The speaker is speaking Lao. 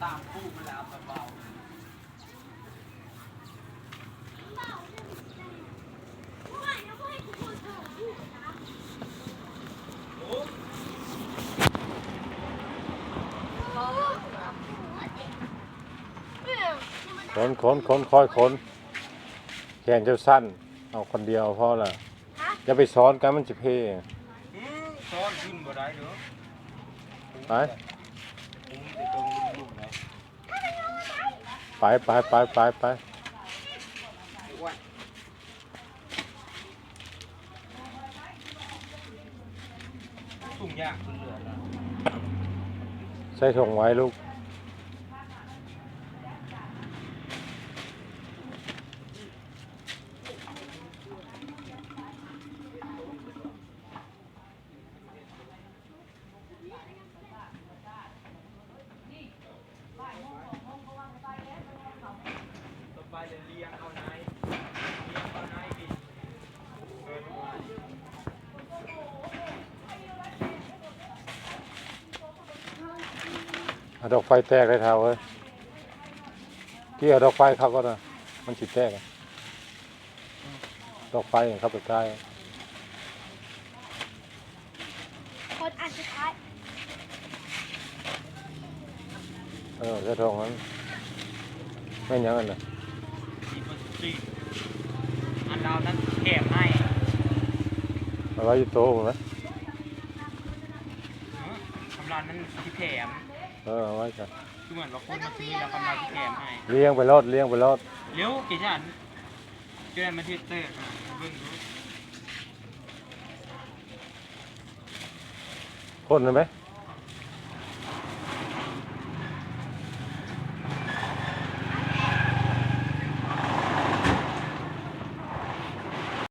ຂົນ ຂົນ ຂົນ ຄ່ອຍຂົນ ແຂນເຈົ້າສັ້ນ ເອົາຄົນດຽວພໍລະ ຢ່າໄປຊ້ອນກັນ ມັນຊິເພ ອືມ ຊ້ອນຂຶ້ນບໍ່ໄດ້ເດີ້ ໄປ ໄປ ໄປ ໄປ ໄປ ໄປ. ທຸງຍາກຂຶ້ນເຫຼືອນະ ໃສ່ຖົງໄວ້ລູກ. ເອົາດອກໄຟແຕກເລີຍທ້າວເອີຍ ທີ່ເອົາດອກໄຟເຂົ້າກ່ອນນະ ມັນຊິແຕກ. ດອກໄຟເຂົ້າໄປໃກ້ ຄົນອັນສຸດທ້າຍ ເອີ ໃສ່ຖົງຫັ້ນ ແມ່ນຫຍັງຫັ້ນນະ ອັນລາວນັ້ນແຖມໃຫ້ ເອົາໄວ້ຢູ່ໂຕພຸ້ນນະ ຄຳລາວນັ້ນຊິແຖມ ເອີ ເອົາໄວ້ຊະ ຄືເໝືອນວ່າຄົນມາຊື້ແລ້ວຄຳລາວຊິແຖມໃຫ້ ລຽງໄປໂລດ ລຽງໄປໂລດ ເລັວ ເກຊັນ ເຈົ້າໄດ້ມາເຮັດເຕີ ເບິ່ງດູ ຄົນຫັ້ນແມ